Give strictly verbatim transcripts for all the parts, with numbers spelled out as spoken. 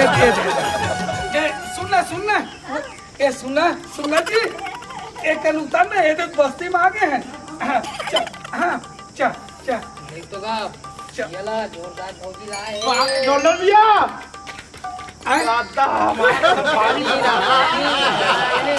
ए, ए, ए, ए, सुन ना, सुन ना। ए, सुन ना, सुन ना जी। ए, कल उतर ना, ए, देख बस्ती में आ गए हैं। हाँ, चल, हाँ, चल, चल। देख तो का, चल। ये ला, जोरदार भौजी लाए हैं। वाह, डोलर भैया। आए? दादा, हमारे तो भारी।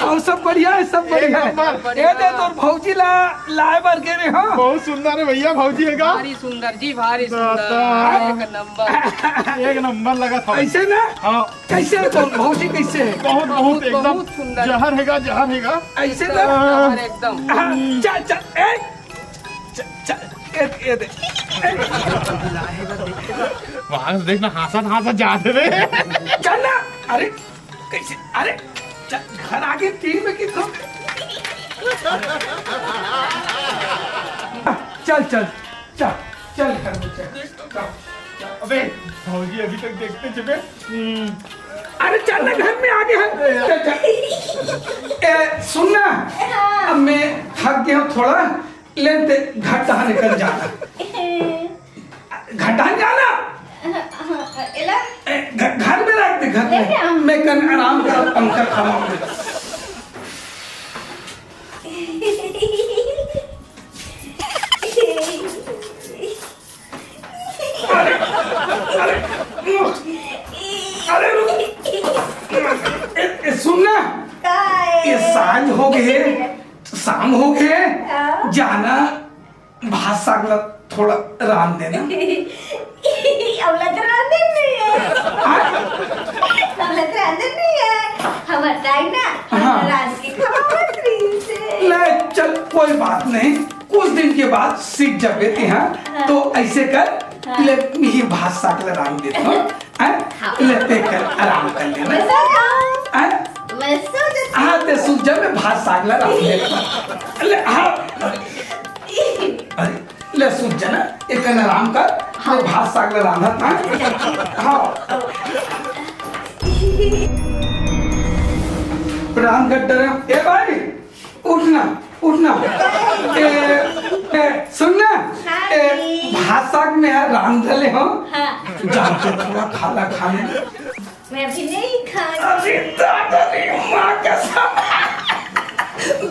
और सब बढ़िया है, सब बढ़िया है। एक नंबर। ए, दे तोर भौजी ला, लाए बर गे रहे हो। बहुत सुंदर है भैया, भौजी है का? भारी सुंदर जी, भारी सुंदर। दादा। एक नंबर। एक नंबर लगा था। ऐसे ना? हाँ। कैसे है तोर भौजी, कैसे है? बहुत, बहुत, बहुत, एकदम बहुत सुंदर। जहर हैगा, जहर हैगा। ऐसे एकदम ना? जहर एकदम। हाँ, चल, चल, ए, चल, चल, ए, ए, दे। वहां से देखना, हंसत, हंसत जाते रे। चल ना, अरे, कैसे? अरे, चल, घर आगे तीन में कितना? चल, चल, चल, चल घर में चल। चल, चल। अबे, भौजी अभी तक देखते चुपे। हम्म। अरे, चल ना, घर में आगे हैं। चल, चल। ए, सुन ना, हाँ। अब मैं थक गया हूँ थोड़ा, ले ते घर टहने कर जाना। घर टहन जाना। हाँ, हाँ, एला? ए, घ-, घर में रख दे, घर में। लेके आ। मैं कन आराम कर, पंखा खावा। अरे, अरे, अरे, रुक। ए, ए, सुन ना। का है? ये सांझ हो गए, शाम हो गए, हाँ? जाना भात साग ला थोड़ा रांध देना। हमला तो रांधे नहीं है। हाँ? हमला तो रांधे नहीं है। हमर दाई ना, हाँ। रांध के खवावत रही से। ले, चल, कोई बात नहीं, कुछ दिन के बाद सीख जबे ते, हाँ? हाँ। तो ऐसे कर, हाँ। ले, मी ही भात साग ला रांध देता हूँ। हैं? हाँ। ले, पे कर, आराम कर लेना। मैं सो जाऊँ। हैं? मैं सो जाती हूँ। हाँ, ते सूत जा, मैं भात साग ला रांध देता हूँ। ले, हाँ। अरे, ले सूत जा ना, एक कन आराम कर, हाँ। मैं भात साग ला रांधत हूँ। हाँ। रांध गड्डा रे। ए भाई, उठना, उठना। ए, ए, सुन ना। हाँ ए, जी। भात साग में यार रांध ले हो। हाँ। जाके थोड़ा खाना खा ले। मैं अभी नहीं खाऊंगी। अरे दादा रे, माँ कसम।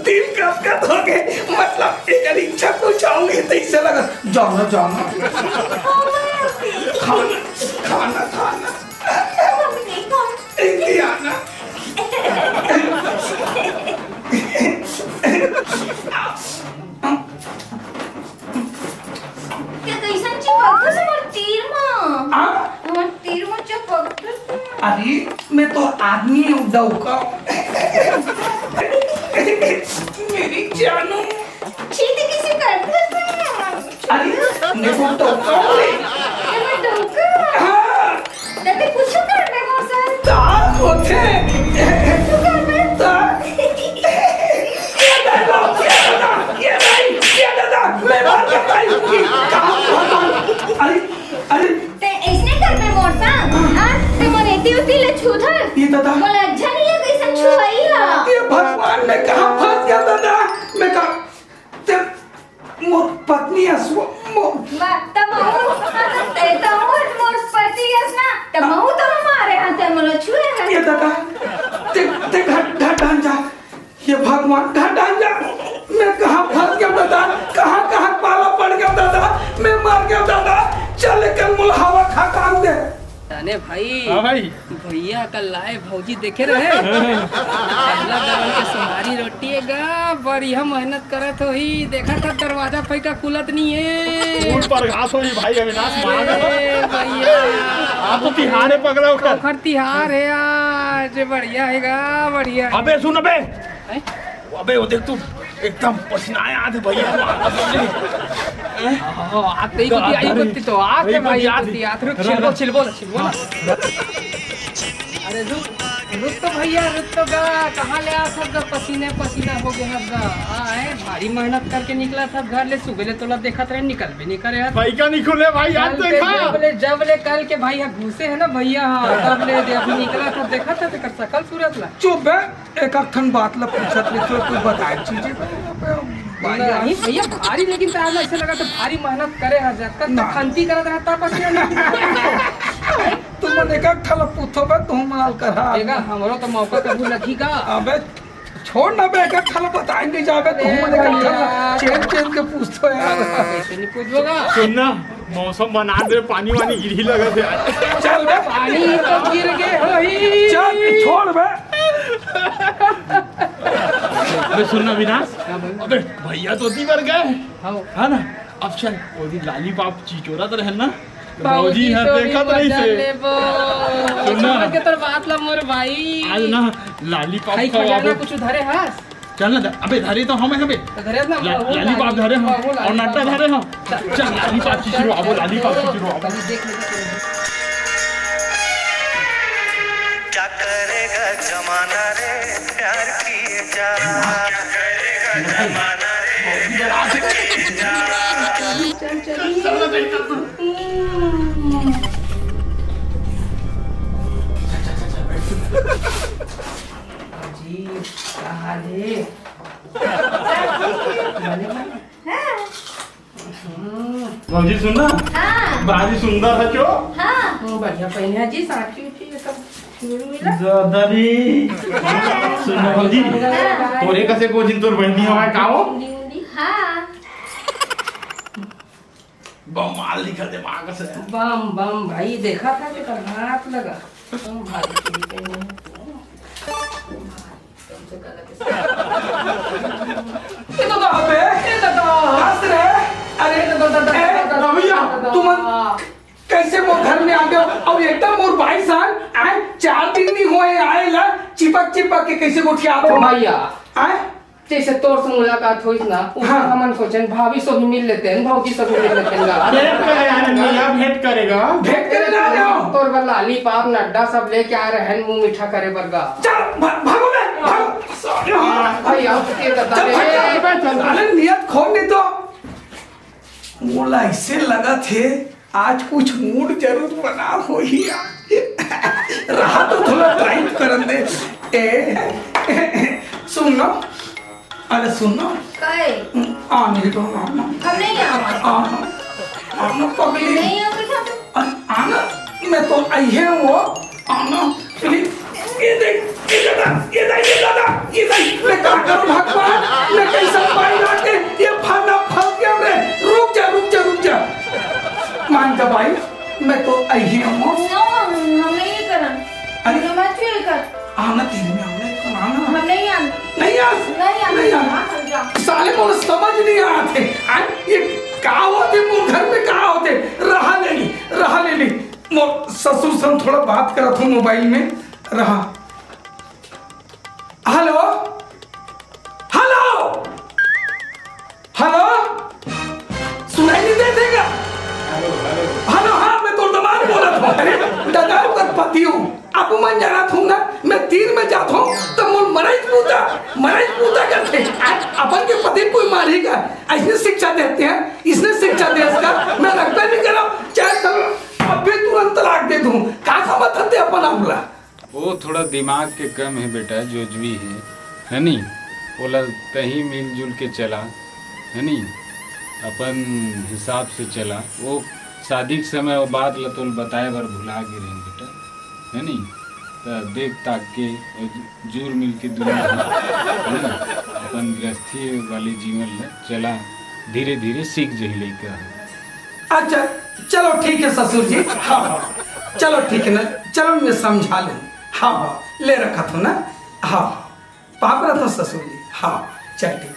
दिल गदगद हो गए। मतलब, एक इच्छा को चाहूंगी तो इसे लगा, जाना, जाना। खाना, खाना, खाना। अभी नहीं खाऊंगी। ए, दिया ना। ये कैसन चिपकत हस हमर तीर म? आ? हमर तीर म चिपकत हस। अरे, मैं तो आदमी हूँ, डौका। मेरी जानू। छी, ते कैसे करत हस? अरे, मैं वो डौका हूँ रे। ये मैं डौका? हाँ। दादा, कुछ कर दे, मौसा। का होथे? कुछ कर दे। का? ये दादा, ये दादा, ये दाई, ये दादा, मैं मार के खाई हूँ। कहाँ, कहाँ, कहाँ? अरे, अरे। ते ऐसने कर दे, मौसा। हाँ। हाँ? ते मोर एती उती ले छूथस। ये दादा। मोला अच्छा नहीं लगे, ऐसन छुआई हा। ये भगवान, मैं कहाँ फंस गया दादा? मैं कहाँ, ते मोर पत्नी हस वो, मो- बा-, त महू, ते त मोर, मोर पति हस ना, त महू तो मारे हस, ते मोला छुए हस। ये दादा, ते, ते घर, घर ढान जा। ये भगवान, घर ढान जा। मैं कहाँ फंस गया दादा, कहाँ, कहाँ पाला पड़ गया दादा, मैं मर गया दादा। चल, कल मोला हवा खा काम दे। जाने भाई। हाँ भाई। भैया कल लाए भौजी देखे रहे। पहला गरम के सोनारी रोटी है गा, बढ़िया मेहनत करत होही। देखा था दरवाजा फैका खुलत नहीं है। फूल पर घास होही भाई अविनाश महाराज। अरे भैया। आप तो तिहार है पगला ओकर। ओकर तिहार है आज, बढ़िया है गा, बढ़िया है। अबे सुन अबे। हैं? अबे वो देख तू, एकदम पसीना आया थे भैया। हाँ, आते ही तो दिया, ये तो, तो आते भाई, आते ही। रुक, छिलबो, छिलबो, छिलबो। अरे रुक, रुक तो भैया, रुक तो गा, कहाँ ले आ सब गा, पसीने पसीना हो गया सब गा। हाँ, है, भारी मेहनत करके निकला सब घर ले, सुबह ले तोला देखत रहे, निकल भी नहीं करे यार। भाई का नहीं खुले भाई, आज कल के देखा। जब ले, जब ले कल के भाई यहाँ घुसे है ना भैया, हाँ, तब ले दे, अभी निकला था, देखा था, तेकर सकल सूरत ला। चुप बे, एक आध ठन बात ला पूछत रही, तो कोई बताए चीजें बे, बे, भाई नहीं यार। भैया, भारी लेकिन तार ऐसे लगा तो भारी मेहनत करे हर जगह, ना। खंती करत रहता, पसीना नहीं। तुमन एक एक ठा ल पूछो बे, तुम माल करा। देखा, हमरो तो मौका कभू लगी का? अबे छोड़ ना बे, एक एक ठा ल बताए नहीं जाबे, तुमन एक एक ठा ल चेन चेन के पूछो यार। कैसे नहीं पूछबो का? सुन ना, मौसम बना दे, पानी वानी गिरही लगत हे। चल बे। पानी तो गिर गे होही। चल, छोड़ बे। अबे सुन ना विनाश, हाँ भाई। अबे भैया तो ओती बर गए, हाँ। है ना? अब चल, ओती लॉलीपॉप चिचोरत रहन ना, भौजी भौजी ह तो भी देखत मजा रहिसे। लेबो। सुन ना। समझ के तोर बात ला मोर भाई। आज ना लॉलीपॉप खाई खवाबो। खजाना कुछ धरे हस? चल ना, अबे धरे तो हमें, हमें। तो धरे ना, ला-, वो लॉलीपॉप लाली-, धरे हम, वो और लॉलीपॉप नड्डा धरे हम। चल, चल, लॉलीपॉप चिचुरवाबो, लॉलीपॉप चिचुरवाबो। अभी देख लेते हैं। क्या करेगा जमाना रे प्यार किए जा। चल, चल। जी, का हाल हे? बने, बने। हाँ। भौजी सुन ना। हाँ। भारी सुंदर हे जो। हाँ। हम्म, बढ़िया पहिने हे जी, साँची उची ये सब मिल मिला। ज्यादा रे। हाँ। सुन ना भौजी, हाँ। तोरे कसे को जिन तोर बहिनी हवय का हो? हाँ। बम माल दिखा दे माँ कसे। बम, बम भाई, देखा था कि कल हाथ लगा। बम भाई, ए दादा, अबे, ए दादा, हंस रे। अरे, ए दादा, दादा, ए, दादा, भैया, दादा। तुमन कैसे मोर घर में आ गए? और एकदम मोर भाई साहब आए, चार दिन नहीं हुए आए ला, चिपक चिपक के कैसे गोठियात हो? भैया। आए? जैसे तोर से मुलाकात होइस ना, उसे हाँ। हमन सोचन भाभी से भी मिल लेते हैं, भौजी से भी मिल लेते हैं। अरे, करे यार, मिला भेंट करेगा। भेंट करे ना आओ। तोर बर लॉलीपॉप, नड्डा सब लेके आ रहे हैं, मुंह मीठा करे बर गा। चल, भा-, भागो बे, भागो। भैया, उसके बता चल, दे। भाग, चल, चल। साले नियत खोल नहीं तो। मोला ऐसे लगत हे, आज कुछ मूड जरूर बना होही आज। रहा तो थोड़ा टाइम करन दे। ए, सुन ना, अरे सुन ना। काहे? आ नहीं तो, आ ना। हम नहीं आवा। आ ना, आ ना पगली। नहीं आवा कइसे? अरे आ ना, मैं तो आई है वो। आ ना, please। ये देख, ये दादा, ये दादा, ये दादा, ये दादा। मैं का करूं भगवान? मैं कैसा पाई लाके ये फंदा फंस गया रे। रुक जा, रुक जा, रुक जा। मान जा भाई, मैं तो आई ही हूँ। No, हम, हम नहीं करन। अरे। हम मत क्यों कर? आना तीन में आना, एक आना। हम नहीं आना। नहीं आ, नहीं आना। नहीं आना। हाँ, हम जा। साले मोर समझ नहीं आते। आ, ये का होते, मोर घर में का होते? रहा ले ली, रहा ले ली। मोर ससुर से हम थोड़ा बात करत हूँ मोबाइल में। रहा। हेलो, हेलो, हेलो, सुनाई नहीं देथे का? हेलो, हाँ, मैं तोर दमाद बोलत हूँ। अरे, दादा, ओकर पति हूँ। अब मैं जानत हूँ ना, मैं तीन में जात हूँ, तो मोर मरई पूता, मरई पूता करथे। आज अपन के पति कोई मारी का? ऐसने शिक्षा देते हैं, इसने शिक्षा दे इसका, मैं रखबे नहीं करा, चाहे सब अब भी तुरंत तलाक दे दूँ। का समझत हे अपन आप ला? वो थोड़ा दिमाग के कम हे बेटा, जोजवी हे, है नी? ओला तहीं मिलजुल के चला, है नी? अपन हिसाब से चला। वो शादी के समय वो बात ला तोल बताए बर भुला गे रहे बेटा, है नी? त देख ताक के जुर मिल के दुनों, है ना? अपन गृहस्थी वाले जीवन ला चला, धीरे धीरे सीख जही लइका ह। अच्छा, चलो ठीक है ससुर जी, हाँ, हाँ, चलो ठीक है ना, चलो मैं समझा लूँ, हाँ, हाँ, ले रखा था ना, हाँ, हाँ, पाप रहा था ससुर जी, हाँ, चल ठीक।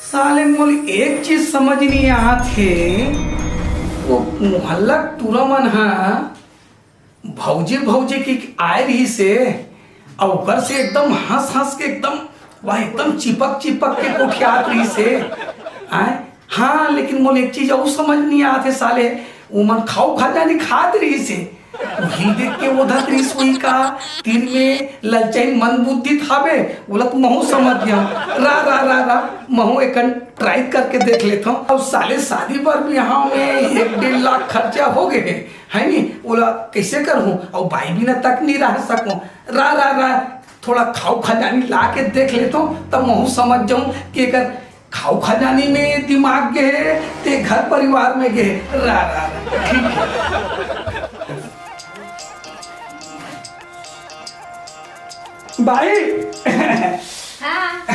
साले मोल एक चीज समझ नहीं आत हे, वो मोहल्ला टूरा मन हा भौजी भौजी की आए रहिस हे, अउ ओकर से एकदम हंस हंस के एकदम, वाह, एकदम चिपक चिपक के गोठियात रहिस हे। आय? हाँ, लेकिन मोला एक चीज अउ समझ नहीं आत हे साले, ओमन खाऊ खजानी खात रहिस हे, उही देख के ओधत रहिस होही का, तीर में ललचाइन मंद बुद्धि थावे, ओला तो महू समझ गया। रा, रा, रा, रा, महू एकन try करके देख लेथव। अब साले शादी बर भी यहाँ में एक डेढ़ लाख खर्चा हो गए हे। है नी, ओला कइसे करहूँ? अउ बाई बिना तक नहीं रह सकूँ। रा, रा, रा, थोड़ा खाऊ खजानी ला के देख लेथव, तब महू समझ जाऊँ कि एकर खाऊ खजानी में दिमाग गे हे, ते घर परिवार में गे हे। रा, रा, रा, ठीक है। भाई। हाँ।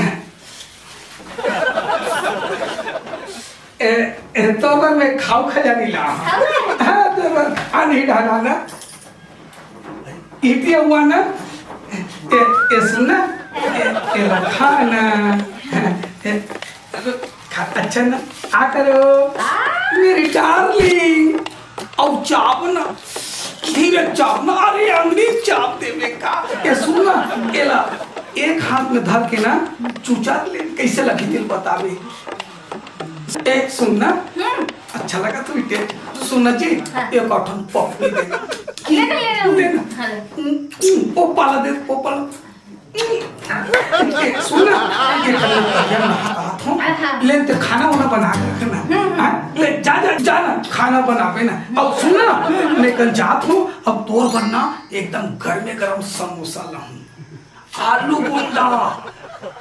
ए, ए, तोर बर मैं खाऊ खजानी ला। खाऊ खजानी? हाँ, तोर बर। आ नहीं डाला ना। इतिया हुआ ना। ए, ए, सुन ना। ए, ए, रखा ना। ए, खा, अच्छा ना। आ करो। मेरी डार्लिंग। अब चाप ना। धीरे चाप ना। अरे, अंगली चाप देवे का। ए, सुन ना। एला एक हाथ में धर के ना, चुचा ले, कैसे लगी दिल बतावे। ए, सुन ना। अच्छा लगा तू इटे। तो सुन ना जी, हाँ। एक कॉटन पप्पी दे। ले ना, ले ना। ले ना। हाँ, ले। ओ पाला दे, ओ पाला। ए, सुन ना, ये कल तरिया में नहा हाथ हो। हाँ, हाँ। ले ते खाना वाना बना के रखना। हाँ? ले जा, जा, जा ना, खाना बनावे ना। अब सुन ना, मैं कल जात हूँ, अब तोर बनना एकदम गर्मे गरम समोसा लाऊं। आलू गुंडा,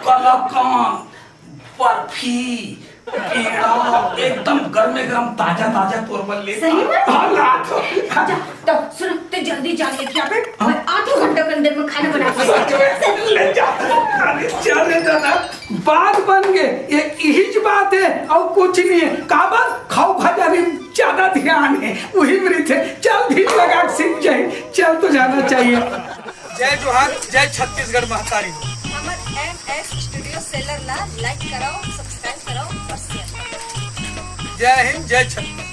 कलाकंद, बर्फी, पेड़ा, एकदम गर्मे गरम ताजा ताजा तोर बर ले। सही में? हाँ, ला तो। जा, तो सुन, ते जल्दी जा लेके आ बे। मैं आधो घंटा के अंदर में खाना बना के सच में ले जा। अरे चल रे दादा, बात बन गए। ये यही बात है और कुछ नहीं है। काबर खाऊ खजानी ज्यादा ध्यान है, वही मृत है। चल भी लगा के सीख जाए, चल तो जाना चाहिए। जय जोहार, जय छत्तीसगढ़ महतारी। हमर एम एस स्टूडियो सेलर ला लाइक कराओ, सब्सक्राइब कराओ और शेयर कराओ। जय हिंद, जय छत्तीसगढ़।